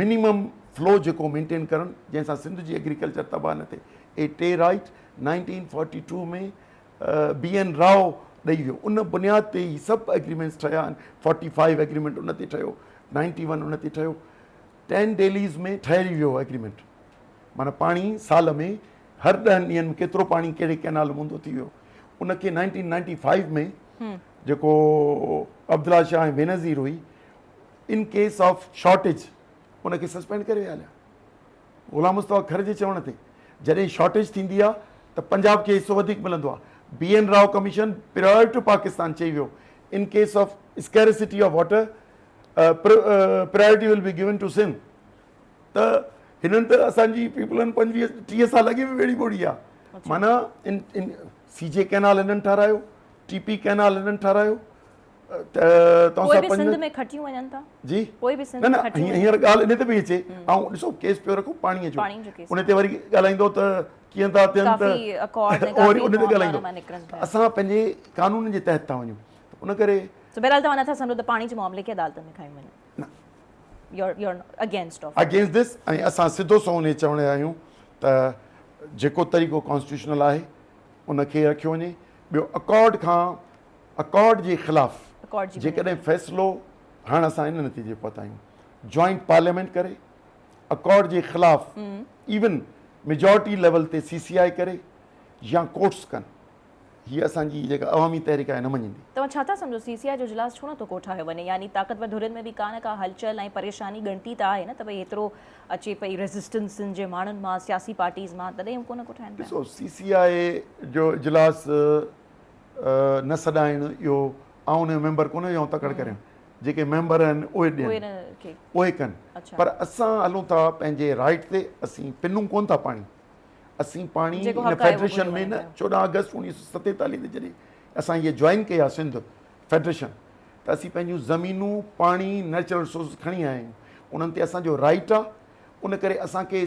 منيمم فلو جيڪو مينٽين ڪرڻ جنهن سان سنڌ جي ايگريڪلچر تباهه نه ٿئي اهي ٽي رائٽ 1942 ۾ بي اين راء ڏئي ويو ان بنياد تي هي سڀ ايگريمينٽس ٺهيا آهن فورٽي فائيو ايگريمينٽ ان تي ٺهيو نائنٽي ون ان تي ٺهيو ٽين ڊيليز ۾ ٺهري ويو ايگريمينٽ معنيٰ پاڻي سال ۾ هر ڏهن ڏينهن ۾ ڪيترو پاڻي ڪهڙي ڪينال ۾ هوندو ٿي ويو ان کي نائنٽين نائنٽي فائيو ۾ جيڪو عبدالله شاهه ۽ بينظير هئي ان ڪيس آف شارٽيج ان کي سسپينڊ ڪري ويا هليا غلام مصطفيٰ کر جي چوڻ تي جڏهن شارٽيج ٿيندي آهي ته پنجاب کي حصو وڌيڪ ملندو آهي. B N Rao commission prior to Pakistan چئي ويو in case of scarcity of water priority will be given to Sindh ته هنن ته اسان جي پيپلن پنجويهه ٽيهه سال اڳي به ٻيڙي ٻوڙي آهي معنيٰ ان سي جي ڪئنال هنن ٺهرايو ٽي پي ڪئنال هنن ٺهرايو ته پوء به سنڌ ۾ کٽيون وڃن ٿا جي پوء به سنڌ ۾ کٽيون نه هينئر ڳالهه ان تي پئي اچي آئون ڏسو ڪيس پيو رکون پاڻي جو ان تي وري ڳالهائيندو ته ڪيئن ٿا ٿين ته وري ان تي ڳالهائيندو اسان پنهنجي قانون جي تحت ٿا وڃون ان ڪري سو بهرحال توهان نٿا سمجهو ته پاڻي جي معاملي کي عدالتن ۾ کڻي وڃن نه. You are against of. Against this ۽ اسان سڌو سنئون انهي چوڻ جا آهيون ته جيڪو طريقو ڪانسٽيٽيوشنل آهي ان کي رکيو وڃي ٻيو اڪارڊ کان اڪارڊ جي خلاف جيڪڏهن فيصلو هاڻ اسان ان نتيجي پهتا آهيون جوائنٽ پارليامينٽ ڪري اڪارڊ جي خلاف ايون ميجارٽي ليول تي سي سي آء ڪري يا ڪورٽس ڪن هي اسان جي جيڪا عوامي تحريڪ آهي نه مڃيندي. توهان ڇا ٿا سمجهو سي سي آء جو اجلاس ڇو نٿو ڪوٺايو وڃي يعني طاقتور ڌرين ۾ به ڪا نه ڪا هلچل ۽ پريشاني ڳڻتي ته آهي نه ته ڀئي هيترو اچي پئي ريزسٽنس سنڌ جي ماڻهن مان سياسي پارٽيز مان تڏهن هو ڪونه ڪوٺائين پيا. ڏسو سي سي آء جو اجلاس نه سڏائڻ اهو آئون ان جو ميمبر ڪونه جو آئون تڪڙ ڪريان جيڪي ميمبر آهن اهي ڏين اهي ڪن پر اسان هلون ٿا پنهنجي رائيٽ تي اسين پنون ڪونه ٿا پاڻي اسين پاڻي ان فيڊريشن ۾ نه 14 آگسٽ 1947 تي جڏهن اسان هيء جوائن ڪئي آهي سنڌ فيڊريشن ته اسين پنهنجون زمينون پاڻي نيچرل ريسورسز کڻي آيا آهيون انهن تي اسان جو رائيٽ آهي ان ڪري اسان کي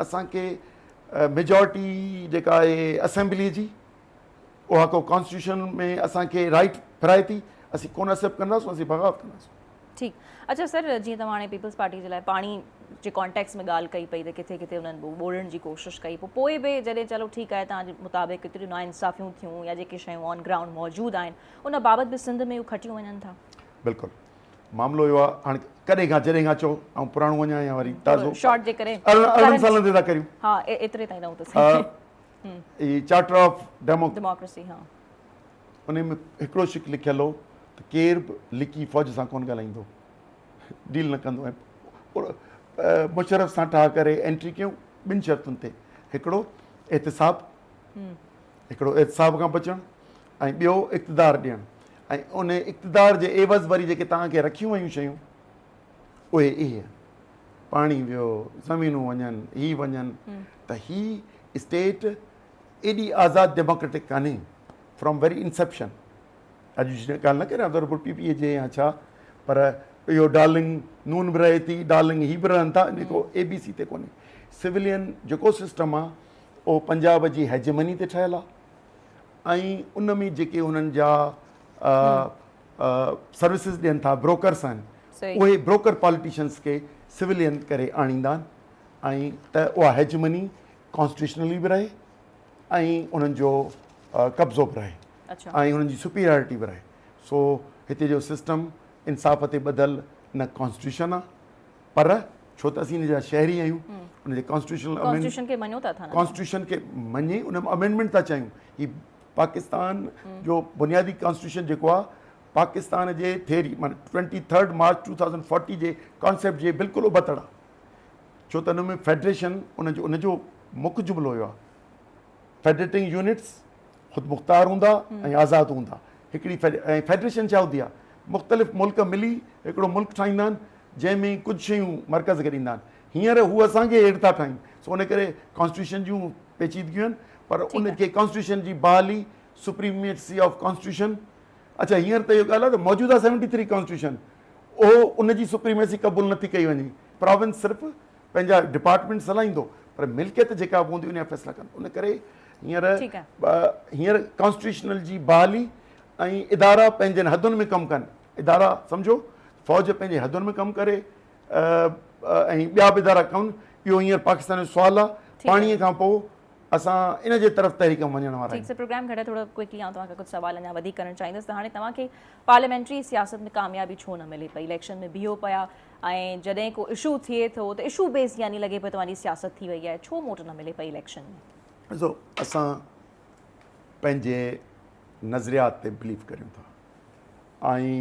اسان کي ميجارٽي جيڪا آهي اسيمبلي جي اها ڪو ڪانسٽيٽيوشن ۾ اسان کي رائيٽ ڦرائي ٿي اسين ڪونه ايڪسيپٽ ڪنداسون اسين بغاوت ڪنداسون. ٺيڪ اڇا سر جيئن توهان هاڻي پيپلز پارٽي جي لاء پاڻي جي ڪانٽيڪس ۾ ڳالهه ڪئي پئي ته ڪٿي ڪٿي انهن ٻوڙڻ جي ڪوشش ڪئي پوء پوء به جڏهن چلو ٺيڪ آهي توهان جي مطابق ڪيتريون ناانصافيون ٿيون يا جيڪي شيون آن گرائونڊ موجود آهن ان بابت به سنڌ ۾ اهو کٽيون وڃن ٿا. بلڪل معاملو اهو آهي هاڻي ڪڏهن کان جڏهن کان چئو آئون پراڻو وڃان يا وري تازو شارٽ جي ڪري 18 سالن تي ٿا ڪريون ها ايتري تائين رهون ته صحيح. هي چارٽر آف ڊيموڪريسي ها ان ۾ هڪڙو شق لکيل هو ته ڪير به لڪي فوج سان ڪونه ڳالهائيندو ڊيل نه ڪندو ۽ مشرف سان ٺاهه ڪري انٽري ڪيون ٻن شرطن تي هڪڙو احتساب هڪڙو احتساب کان بچڻ ۽ ٻيو اقتدار ڏيڻ ۽ ان اقتدار جي عيوض وري جيڪي توهان کي رکيون ويون شيون اهي اهي آهن پاڻي ويو زمينون وڃن هي وڃن ته هي اسٽيٽ ايڏي آزاد ڊيموڪريٽڪ ڪانهي فرام ويري انسيپشن اڄ جي ڳالهه نه ڪريان ٿو رڳو پي پي جي يا ڇا پر اهو ڊارلنگ نون به رهي ٿي ڊارلنگ هي به رهن ٿا ان ڪو اي بي سي تي ڪونهي سولين جيڪو سسٽم آ اهو پنجاب جي هيجمني تي ٺهيل آ ۽ ان ۾ جيڪي انهن جا سروسز ڏين ٿا بروڪرس آهن اهي بروڪر پاليٽيشنس کي سولين ڪري آڻيندا آهن ۽ ته اها هيجمني ڪانسٽيٽيوشنلي به رهي ۽ انهن جو قبضو به رهي ۽ انهن جي سپيريارٽي به رهي سو هتي جو سسٽم انصاف تي ٻڌل نه ڪانسٽيٽيوشن آهي پر ڇو ته اسين ان جا شهري آهيون ان جي ڪانسٽيٽيوشنل ڪانسٽيٽيوشن کي مڃو ٿا ڪانسٽيٽيوشن کي مڃي ان ۾ امينڊمينٽ ٿا چاهيون هي پاڪستان جو بنيادي ڪانسٽيٽيوشن جيڪو آهي پاڪستان جي ٿيري معنی 23 مارچ 2040 جي ڪانسيپٽ جي بلڪل ابتڙ آهي ڇو ته ان ۾ فيڊريشن ان جو ان جو مک جملو اهو آهي فيڊريٽنگ يونٽس خود مختار هوندا ۽ آزاد هوندا هڪڙي ۽ فيڊريشن ڇا هوندي آهي مختلف ملڪ ملي هڪڙو ملڪ ٺاهيندا آهن جنهن ۾ ڪجهه شيون مرڪز کي ڏيندا آهن هينئر هو اسان کي هيٺ ٿا ٺاهين سو ان ڪري ڪانسٽيٽيوشن جون پيچيدگيون آهن پر ان کي ڪانسٽيٽيوشن جي بحالي سپريميسي آف ڪانسٽيٽيوشن اڇا هينئر ته اهو ڳالهه آهي ته موجوده 73 ڪانسٽيٽيوشن اهو ان جي سپريميسي قبول نٿي ڪئي وڃي پراونس صرف پنهنجا ڊپارٽمينٽس هلائيندو پر ملڪيت جيڪا به هوندي ان جا فيصلا ڪندو ان ڪري هينئر هينئر ڪانسٽيٽيوشنل جي بحالي ۽ ادارا پنهنجن حدن ۾ ڪم ڪن ادارا سمجهو فوج پنهنجي حدن ۾ ڪم ڪري ۽ ٻيا به ادارا ڪن اهو هينئر پاڪستان جو سوال آهي پاڻي کان پوء اسان ان جي طرف تحريڪ ۾ وڃڻ وارا آهيون. ٺيڪ سر پروگرام گهٽ آهي ٿورو ڪوئڪلي آئون توهان کان ڪجهه سوال اڃا وڌيڪ ڪرڻ چاهيندس ته هاڻي توهان کي پارليامينٽري سياست ۾ ڪاميابي ڇو نه ملي پئي اليڪشن ۾ بيهو پيا ۽ جڏهن ڪو اشو ٿئي ٿو ته اشو بيس يعني لڳي پيو توهان جي سياست ٿي وئي آهي ڇو موٽ نه ملي پئي اليڪشن ۾؟ ڏسو اسان پنهنجي نظريات تي بليف ڪريون ٿا ۽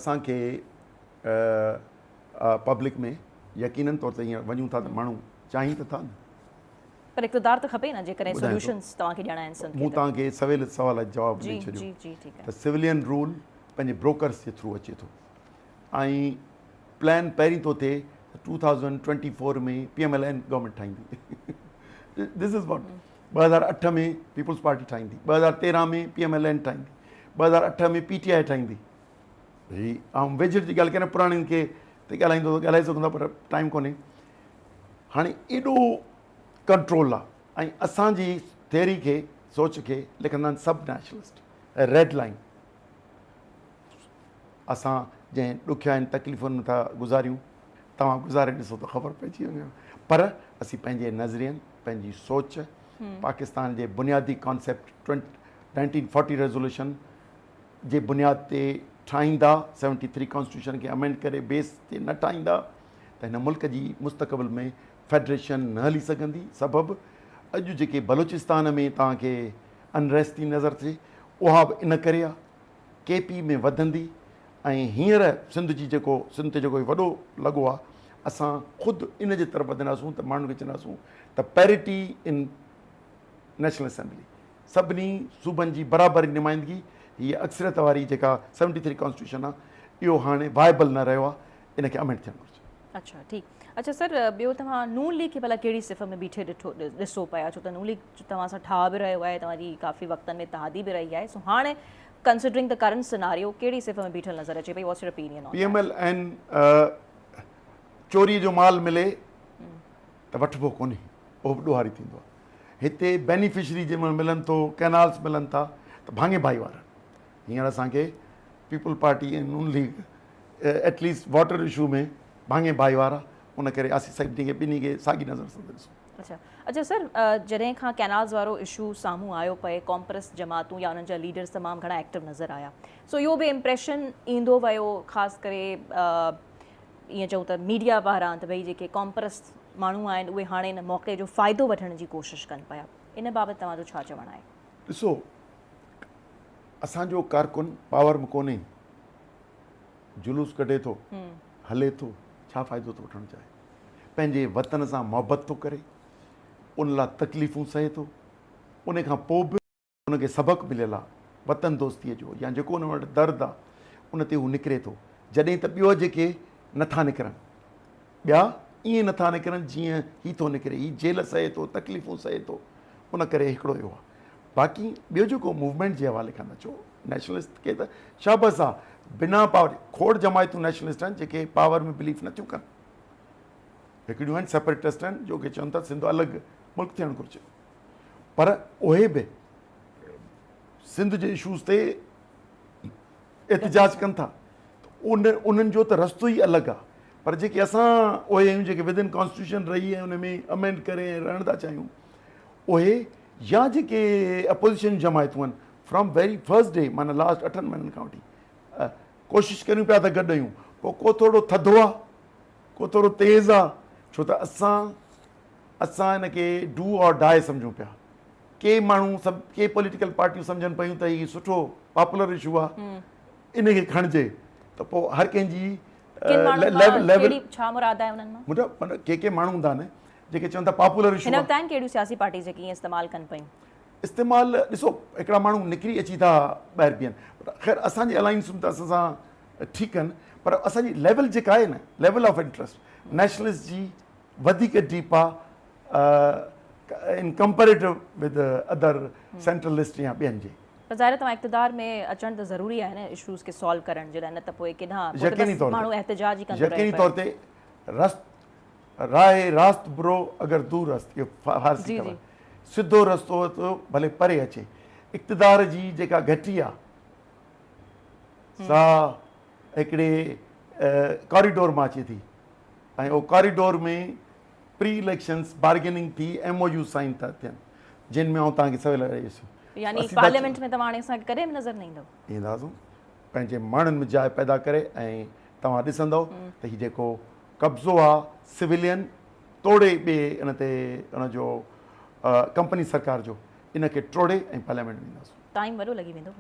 اسان کي پبلڪ ۾ يقينن طور تي هينئر وڃون ٿا ته ماڻهو چاهين ته ٿا نه. پر اقتدار ته کپي نه جيڪڏهن سوليوشنز توهان کي ڏيڻا آهن سنڌ کي ته. مون توهان کي سويل سوال جا جواب ڏئي ڇڏيو ته سولين رول پنهنجي بروڪرز جي ٿرو اچي ٿو ۽ پلان پهرين ٿو ٿئي ته 2024 ۾ P M L N government ٺاهيندي دس از واٽ 2008 ۾ پيپلز پارٽي ٺاهيندي 2013 ۾ پي ايم ايل اين ٺاهيندي 2008 ۾ پي ٽي آء ٺاهيندي هي آئون ويجهڙ جي ڳالهه ڪريان پراڻين کي ته ڳالهائيندو ته ڳالهائي سگهون ٿا پر ٽائيم ڪونهي هاڻي ايڏو ڪنٽرول آ ۽ اسان جي ٿيري کي سوچ کي لکندا آهن سب نيشنلسٽ ريڊ لائن اسان جنهن ڏکيائين تڪليفن ۾ ٿا گذاريون توهان گذاري ڏسو ته خبر پئجي وڃيو. پر اسين پنهنجي نظرين، پنهنجي سوچ، پاڪستان جي بنيادي ڪانسيپٽ 1940 ريزوليوشن جي بنياد تي ٺاهيندا، 73 ڪانسٽيٽيوشن کي امينڊ ڪري بيس تي نه ٺاهيندا ته هن ملڪ جي مستقبل ۾ فيڊريشن نه هلي سگهندي. سبب اڄ جيڪي بلوچستان ۾ توهان کي انريسٽ ٿي نظر ٿئي اها به ان ڪري آهي. ڪي پي ۾ وڌندي ۽ هينئر سنڌ جي جيڪو سنڌ تي جيڪو هي وڏو لڳو آهي اسان خود ان جي طرف وڌنداسون ته ماڻهن کي چونداسون ته پيرٽي ان نيشنل اسيمبلي سڀني صوبن جي برابر نمائندگي هي اڪثريت واري جيڪا 73 ڪانسٽيٽيوشن آهي اهو هاڻي وائبل نه رهيو آهي ان کي امينڊ ٿيڻ گهرجي. اڇا ٺيڪ اڇا سر ٻيو توهان نون ليگ کي ڀلا ڪهڙي صف ۾ بيٺي ڏٺو ڏسو پيا ڇو ته نون ليگ توهان سان ٺاهه به رهيو آهي توهان جي ڪافي وقتن ۾ اتحادي به رهي آهي سو هاڻي ڪنسيڊرنگ the current scenario ڪهڙي صف ۾ بيٺل نظر اچي پئي what's your opinion on P M L N چوري جو مال ملي ته وٺبو ڪونهي اهو به ڏوهاري ٿيندو آهي هتي بينيفشري جنهن مهل ملن ٿو ڪئنالس ملن ٿا ته ڀاڱي ڀائيوار هينئر اسان کي Peoples Party ۽ Noon League at least water issue ۾ ڀاڱي ڀائيوار آ ان ڪري اسين سڀني کي ٻنهي کي ساڳي نظر سان ٿا ڏسون. اڇا اڇا سر جڏهن کان ڪينالز وارو اشو سامهون آيو پئي قومپرست جماعتون يا انهن جا ليڊرز تمام گهڻا ايڪٽو نظر آيا سو اهو به امپريشن ايندو ويو خاص ڪري ائين چئون ته ميڊيا پاران ته ڀئي جيڪي قومپرست ماڻهو آهن اهي هاڻي ان موقعي جو فائدو وٺڻ جي ڪوشش ڪن پيا ان بابت توهان جو ڇا چوڻ آهي؟ ڏسو اسان جو ڪارڪن پاور ۾ ڪونهي جلوس ڪڍي ٿو، هلي ٿو، ڇا فائدو ٿو وٺڻ چاهي؟ پنهنجي وطن سان محبت ٿو ڪري، ان لاء تڪليفون سهي ٿو، ان کان پوء به ان کي سبق مليل آ وطن دوستيء جو يا جيڪو ان وٽ درد آ ان تي هو نڪري ٿو، جڏهن ته ٻيو جيڪي نٿا نڪرن، ٻيا ائين نٿا نڪرن جيئن هي ٿو نڪري، هي جيل سهي ٿو، تڪليفون سهي ٿو، ان ڪري هڪڙو اهو آ. باقي ٻيو جيڪو موومينٽ جي حوالي کان ٿا چئو نيشنلسٽ کي ته شابس آ بنا پاور کوڙ جماعتون نيشنلسٽ آهن جيڪي پاور ۾ بليف نٿيون ڪن هڪڙيون آهن سيپريٽسٽ آهن جو ڪي چون ٿا سنڌ الڳ ملڪ ٿيڻ گهرجي پر اهي به سنڌ جي اشوز تي احتجاج ڪن ٿا ان انهن جو ته رستو ئي الڳ آ پر جيڪي اسان اهي آهيون جيڪي ودن ڪانسٽيٽيوشن رهي ۽ ان ۾ امينڊ ڪري ۽ رهڻ ٿا چاهيون اهي يا جيڪي اپوزيشن جماعتون آهن فرام ويري فرسٽ ڊي معنيٰ لاسٽ اٺن مهينن کان وٺي ڪوشش ڪريون پيا ته گڏ آهيون پوء ڪو ٿورو ٿڌو آ ڪو ٿورو تيز آ ڇو ته اسان اسان ان کي do اور ڊاء سمجهون پيا ڪي ماڻهو سڀ ڪي پوليٽيڪل پارٽيون سمجهن پيون ته هي سٺو پاپولر اشو آ ان کي کڻجي ته پوء هر ڪنهن جي ڪن ماڻهن مان ڪهڙي ڇا مراد آهي انهن مان؟ منهنجا ڪي ڪي ماڻهو هوندا آهن جيڪي چون ٿا پاپولر اشو هن وقت آهن ڪهڙيون سياسي پارٽيز جيڪي ائين استعمال ڪن پيون؟ استعمال ڏسو هڪڙا ماڻهو نڪري اچي ٿا ٻاهر بيهن پر خير اسان جي الائنسون ته اسان سان ٺيڪ آهن پر اسان جي ليول جيڪا آهي نه ليول آف انٽرسٽ نيشنلسٽ جي وڌيڪ ڊيپ آ in comparative with other centralist يا ٻين جي. پر ظاهر آهي توهان اقتدار ۾ اچڻ ته ضروري آهي نه اشوز کي سالو ڪرڻ جي لاء نه ته پوء ڪيڏانهن پوء ته بس ماڻهو احتجاج ئي ڪندو رهي يقيني طور تي رست راهه راست برو اگر دور است اهو فارسي اٿو سڌو رستو ته ڀلي پري اچي اقتدار جي جيڪا گهٽي آ سا هڪڙي ڪاريڊور مان اچي ٿي ۽ اهو ڪاريڊور ۾ پري اليڪشنز بارگيننگ ٿي ايم او يو سائن ٿا ٿين جن ۾ آئون توهان کي سويل رهيس. يعني پارليامينٽ ۾ توهان هاڻي اسان کي ڪڏهن به نظر نه ايندؤ. اينداسون پنهنجي ماڻهن ۾ جاء پيدا ڪري ۽ توهان ڏسندؤ ته هي جيڪو قبضو آ سويلين توڙي ٻي ان تي ان جو ڪمپني سرڪار جو ان کي ٽوڙي ۽ پارليامينٽ ۾ اينداسون. ٽائيم وڏو لڳي ويندو.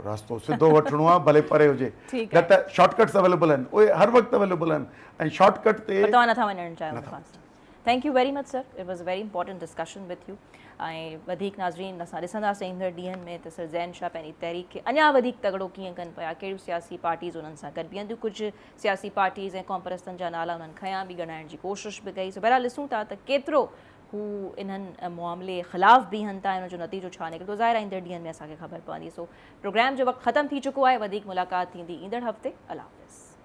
راستو سڌو وٺڻو آ ڀلي پري هجي نه ته شارٽ ڪٽس اويليبل آهن اهي هر وقت اويليبل آهن ۽ شارٽ ڪٽ تي پر توهان نٿا وڃڻ چاهيو ان پاسي. Thank you very much sir it was very important discussion with you ۽ وڌيڪ ناظرين اسان ڏسنداسين ايندڙ ڏينهن ۾ ته سر زين شاهه پنهنجي تحريڪ کي اڃا وڌيڪ تڳڙو ڪيئن ڪن پيا ڪهڙيون سياسي پارٽيز انهن سان گڏ بيهنديون ڪجهه سياسي پارٽيز ۽ قومپرستن جا نالا انهن کنيا به ڳڻائڻ جي ڪوشش به ڪئي سو بهرحال ڏسون ٿا ته ڪيترو هو انهن معاملي خلاف بيهن ٿا ۽ ان جو نتيجو ڇا نڪرندو ظاهر آهي ايندڙ ڏينهن ۾ اسان کي خبر پوندي سو پروگرام جو وقت ختم ٿي چڪو آهي وڌيڪ ملاقات ٿيندي ايندڙ هفتي الله حافظ.